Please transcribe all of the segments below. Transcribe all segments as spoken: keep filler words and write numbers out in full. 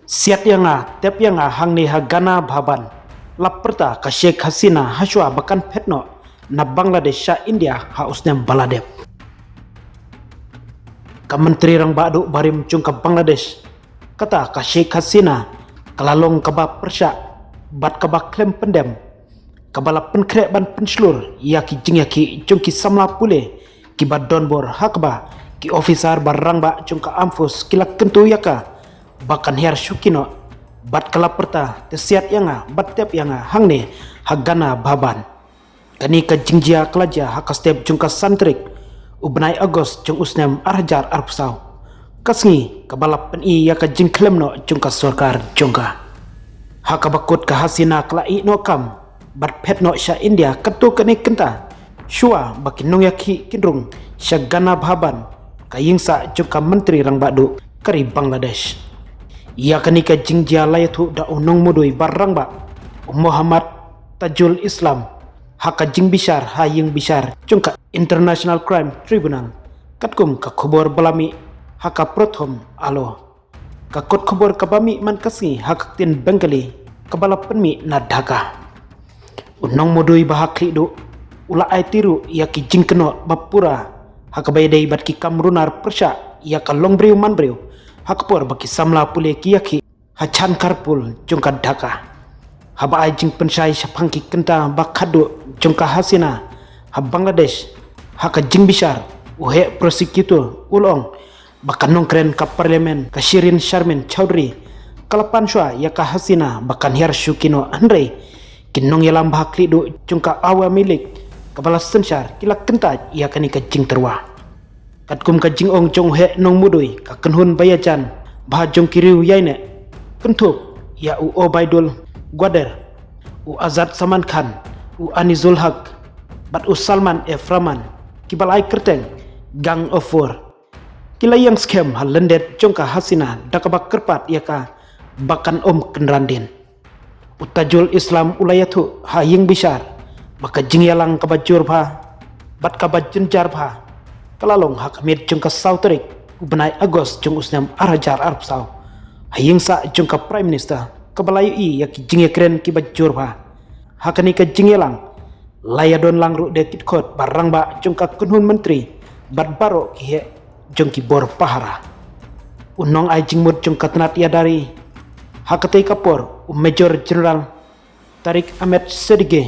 Siat ïa nga, tep ïa nga hangne ha Gana Bhavan, la pyrta ka Sheikh Hasina hashwa ba kan phet noh na Bangladesh sha India ha u snem ba la dep. Ka Myntri Rangbah Duh barim jong ka Bangladesh, kata ka Sheikh Hasina, ka la long kaba pyrshah bad kaba khlem pyndem, kaba la pynkhreh ban pynshlur ïa ki jingïakhih jong ki samla pule kiba don bor, ha kaba ki officer ba rangbah jong ka Armed Force ki la kyntu ïa ka ba kan hiar shuki noh, bad ka la pyrta, te siat ïa nga bad tep ïa nga hangne ha Gana Bhavan. Kane ka jingjia ka la jia ha ka step jong ka san tarik u bnai August jong u snem ar hajar arphew saw, ka sngi kaba la pyni ïa ka jingkhlem noh jong ka sorkar jong ka. Ha kaba kut ka Hasina ka la ïeh noh kam bad phet noh sha India katto katne kynta, shuwa ba ki nongïakhih kin rung sha Gana Bhavan, ka ïingsah jong ka Myntri Rangbah Duh ka ri Bangladesh. Ïa kane ka jingjia la ïathuh da u nongmudui ba rangbah, u Mohammad Tajul Islam, ha ka jingbishar ha ïing bishar jong ka International Crime Tribunal, katkum ka khubor ba la mih ha ka Pratham Alo, ka kot khubor kaba mih man ka sngi ha ka ktien Bengali kaba la pynmih na Dhaka. U nongmudui ba ha khlieh duh u la aiti ruh ïa ki jingkynnoh ba pura ha kaba ïadei bad ki kam runar pyrshah ïa ka longbriew manbriew, ha ka por ba ki samla pule ki ïakhih ha Chankarpur jong ka Dhaka. Haba ai jingpynshai shaphang ki kynta ba khatduh jong ka Hasina ha Bangladesh, ha ka jingbishar u heh prosecutor u la ong ba ka nongkren ka Parliament, ka Shirin Sharmin Chaudhury, ka la pan shuwa ïa ka Hasina ba kan hiar shuki noh, hynrei ki nongïalam ba ha khlieh duh jong ka Awami League kaba la synshar ki la kyntait ïa kane ka jingtyrwa. Katkum ka jingong jong u heh nongmudui, ka kynhun ba ïajan bha jong ki riew ïaineh, kynthup ïa u Obaidul Gwader, u Azad Saman Khan, u Anizul Haq bad u Salman F Rahman, kiba la ai kyrteng Gang of Four, ki la ïeng skhem ha lyndet jong ka Hasina da kaba kyrpad ïa ka ba kan ym kynran dien. U Tajul Islam u la ïathuh ha ïing bishar ba ka jingïalang kaba jur bha bad kaba jynjar bha ka la long ha ka miet jong ka saw tarik u bnai August jong u snem ar hajar arphew saw, ha ïingsah jong ka Prime Minister, kaba la ïohi ïa ki jingïakren kiba jur bha. Ha kane ka jingïalang la ïadon lang ruh de ki dkhot ba rangbah jong ka kynhun myntri bad baroh ki heh jong ki bor pahara. U nongai jingmut jong ka tnat ïada ri ha katei ka por, u Major General Tariq Ahmed Sadeghi,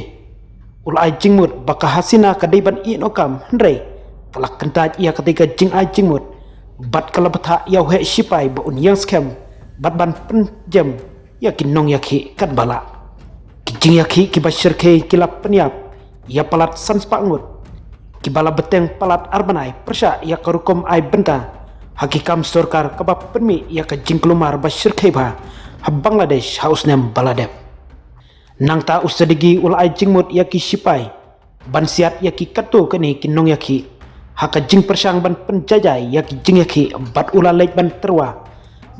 u la ai jingmut ba ka Hasina ka dei ban ïeh noh kam, hynrei ka la kyntait ïa katei ka jingai jingmut bad ka la bthah ïa u heh shipai ba un ïeng skhem bad ban pynjem ïa ki nongïakhih katba lah. Ki jingïakhih kiba shyrkhei ki la pynïap ïa palat san spah ngut, kiba la bteng palat ar bnai pyrshah ïa ka rukom ai bynta ha ki kam sorkar kaba pynmih ïa ka jingkulmar ba shyrkhei bha ha Bangladesh ha u snem ba la dep. Nangta u Sadeghi u la ai jingmut ïa ki shipai ban siat ïa ki katto katne ki nongïakhih ha ka jingpyrshang ban pynjaijai ïa ki jingïakhih, bad u la leit ban tyrwa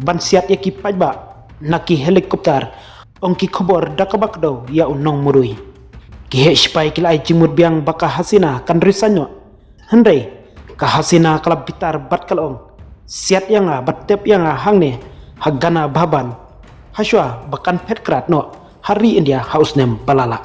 ban siat ïa ki paidbah na ki helicopter, ong ki khubor da kaba kdew ïa u nongmudui. Ki heh shipai ki la ai jingmut biang ba ka Hasina kan resign noh, hynrei ka Hasina ka la bitar bad ka la ong, siat ïa nga bad tep ïa nga hangne ha Gana Bhavan, hashwa ba kan phet krad noh ha ri India ha u snem ba la lah.